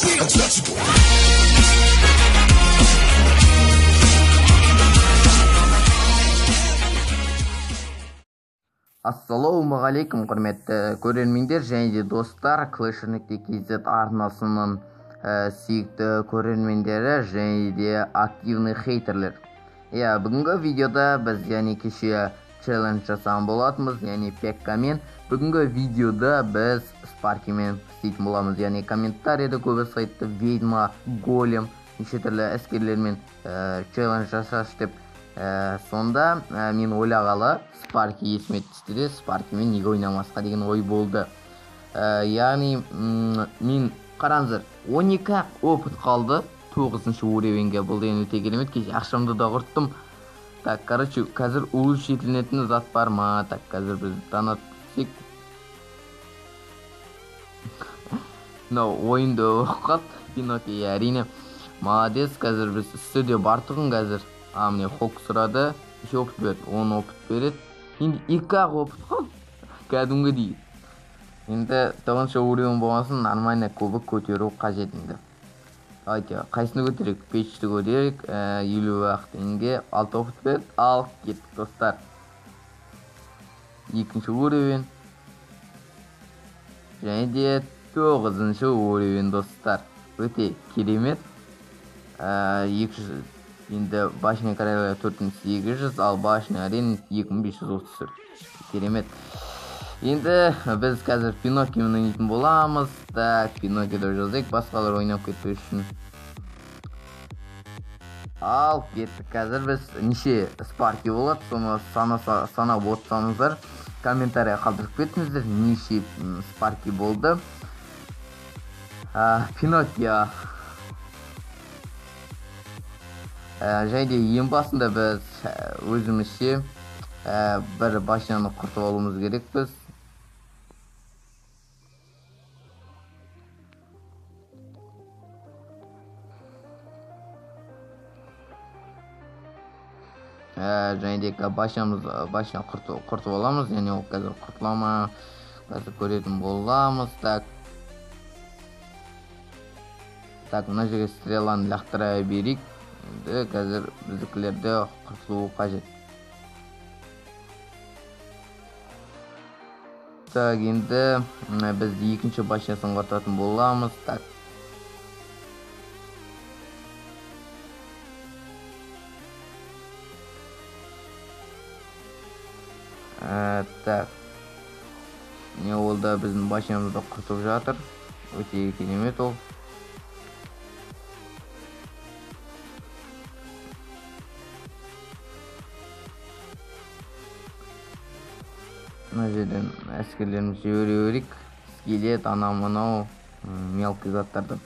Untouchable. Ассалаумағалейкум, құрметті көрермендер және де достар, Clash.kz арнасының сүйікті көрермендері және де активный хейтерлер. Иә, бүгінгі видеода біз, яғни кеше челлендж жасаған болатынбыз, яғни Пеккамен. Бүгінгі видеода біз Спаркимен істейтін боламыз. Яғни комментарийде көбісі айтты, ведьма, голем, неше түрлі әскерлермен челлендж жасашы деп. Сонда мен ойлағалы Спарки есіме түсті де, Спаркимен неге ойнамасқа деген ой болды. Яғни мен қараңыздар, 12 опыт қалды 9-шы уровеньге. Бұл деген өте керемет. Кеше ақшамды да құрттым. Так, короче, қазір улучшителінетін зат бар ма? Так, қазір біз донат істейік. Мынау ойынды оқып қалды Пиноккио, әрине. Молодец, қазір біз үсті де бар тұғын қазір. А, міне Хок сұрады, 3 опыт берді, 10 опыт береді. Енді 2-ақ опыт қалды, кәдімгідей. Енді 9-шы уровень болған соң нормально кубок көтеру қажет енді. Давайте, қайсыны көтерейік? Печті көтерейік, 50-ақ теңге, 6 опыт берді. Ал, кеттік достар. 2-ші уровень. Және де 9-шы уровень достар. Өте керемет. 200, енді башня короля 4800, ал башня арена 2534. Керемет. Енді біз қазір Пиноккиомен ойнайтын боламыз. Так, Пиноккиоды жазайық, басқалар ойнап кетпеу үшін. Ал, кеттік. Қазір біз неше Спарки болады, соны санап отырсаңыздар, комментария қалдырып кетіңіздер, неше Спарки болды. Пиноккио. Және де ең басында біз өзімізше бір башняны құртып алуымыз керекпіз. Және де башня құртып аламыз. Яғни ол қазір құртыла ма, қазір көретін боламыз. Так. Так, мына жерге стреланы лақтыра берейік. Енді қазір біздікілерді құртылуы қажет. Так, енді біз екінші башнясын құртатын боламыз. Так. Так. Не, ол да біздің башнямызды құртып жатыр. Өте керемет ол. Мына жерден әскерлерімізді жібере берейік. Скелет, анау мынау, мелкий заттарды.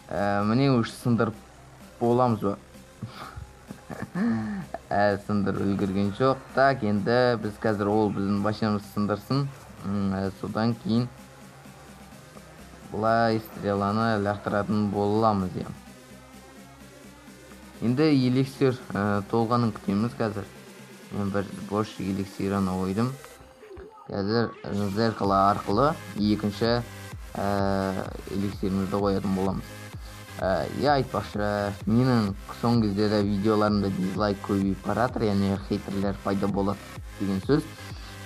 Міне уж сындырып боламыз ба? Сындырып үлгерген жоқ. Так, енді біз қазір ол біздің башнямызды сындырсын. Содан кейін былай стреланы лақтыратын боламыз, иә. Енді эликсир толғанын күтеміз қазір. Мен бір бош эликсираны қойдым. Қазір зеркало арқылы екінші эликсирімізді қоятын боламыз. Я айтпақшы, менің соңғы кездері видеоларымда дизлайк көбейіп бара жатыр, яғни хейтерлер пайда болады деген сөз.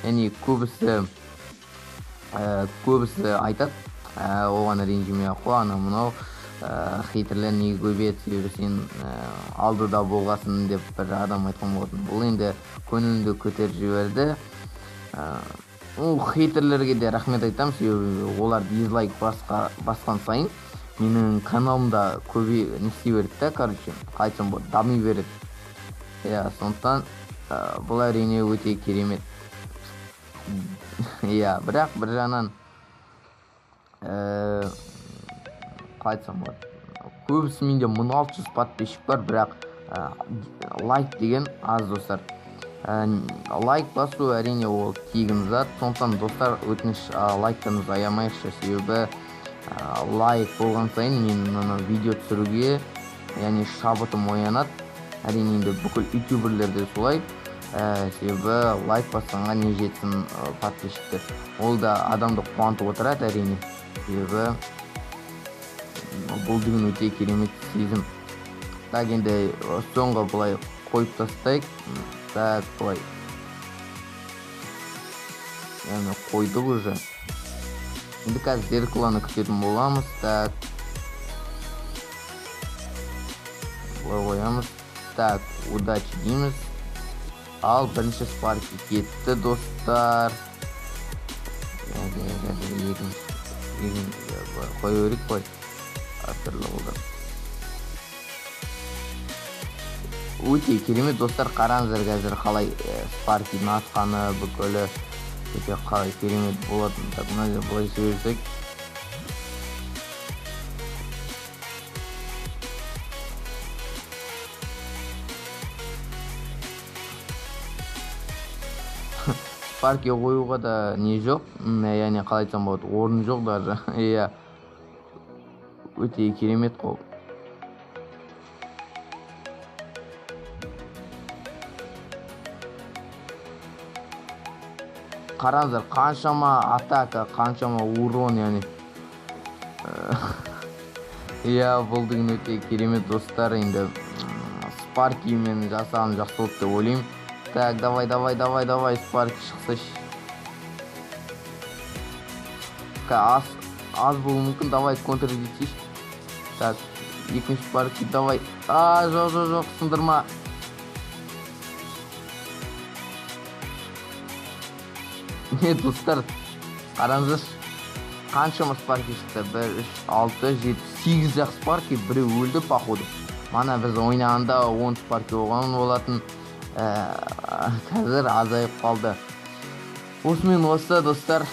Яғни көбісі айтады, оған ренжімей ақ қой, анау мынау, хейтерлер неге көбейеді, себебі сен алдыда болғасын деп бір адам айтқан болатын. Бұл енді көңілімді көтеріп жіберді. Ол хейтерлерге де рахмет айтамын, себебі олар дизлайк басқан сайын менің каналымда көбей не істей береді да, короче, қалай айтсам болады, дами береді. Иә, сондықтан бұл әрине өте керемет. Иә, бірақ бір жағынан, қалай айтсам болады, көбісі менде 1600 подписчик бар, бірақ лайк деген аз достар. Лайк басу әрине ол тегін зат, сондықтан достар өтініш, лайктарыңызды аямайықшы, себебі лайк болған сайын мен мына видео түсіруге, яғни шабытым оянады. Әрине енді бүкіл ютуберлер де солай, себебі лайк басқанға не жетсін, подписчиктер. Ол да адамды қуантып отырады әрине, себебі Бұл деген өте керемет сезім. Так, енді соңғы былай қойып тастайық. Так, былай. Яғни қойдық уже. Енді қазір зеркаланы күтетін боламыз. Так. Былай қоямыз. Так, удачи дейміз. Ал бірінші спарки кетті, достар. Екінші қоя берейік қой. Әртүрлі болды. Өте керемет, достар, қараңыздар қазір қалай спаркидің атқаны бүкілі өте қалай керемет болатын. Так, мына жерде былай жіберсек. Спарки қоюға да не жоқ, яғни қалай айтсам болады, орын жоқ даже. Иә, өте керемет қой. Қараңыздар, қаншама атака, қаншама урон, яғни. Иә, бұл деген өте керемет, достар. Енді спаркимен жасаған жақсы болды деп ойлаймын. Так, давай, давай, давай, давай, спарки шықсайшы. Аз болуы мүмкін, давай, контр етейікші. Так, екінші спарки, давай. А, жоқ, жоқ, жоқ, сындырма. Не, достар, қараңыздаршы, қаншама спарки шықты. 1, 3, 6, 7, 8 жақ спарки, біреу өлді, походу. Мана біз ойнағанда 10 спарки болған болатын. Қазір азайып қалды. Осымен осы, достар,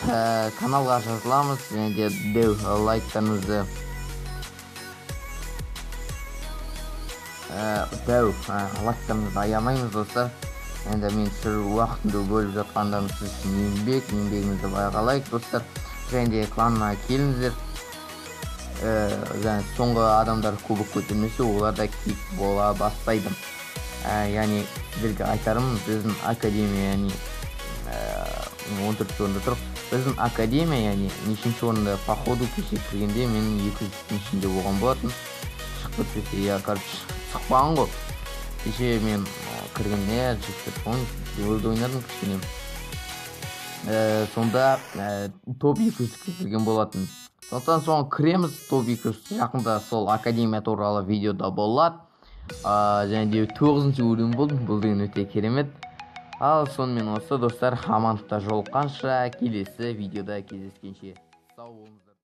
каналға жазыламыз және де деу лайктарыңызды дәу лайктарыңызды аямаймыз, достар. Енді мен түсіру уақытымды бөліп жатқандам сіз үшін еңбек, еңбегімізді бағалайық, достар. Және де кланына келіңіздер. Және соңғы адамдар кубок көтермесе, олар да кик бола бастайды. Яғни сіздерге айтарым, біздің академия, яғни 14-ші орында тұр. Біздің академия, яғни нешінші орында, походу кеше кіргенде мен 200-тің ішінде болған болатын. Шығып кетпесе, я, короче, шықпаған ғой. Кеше мен кіргенде жігіттер өлді ойнадым кішкене. Сонда топ 200-ке кірген болатын. Сондықтан соған кіреміз, топ 200 жақында сол академия туралы видеода болады. Және де 9-шы өлім болдым, бұл деген өте керемет. Ал сонымен осы, достар, амандықта жолыққанша, келесі видеода кездескенше сау болыңыздар.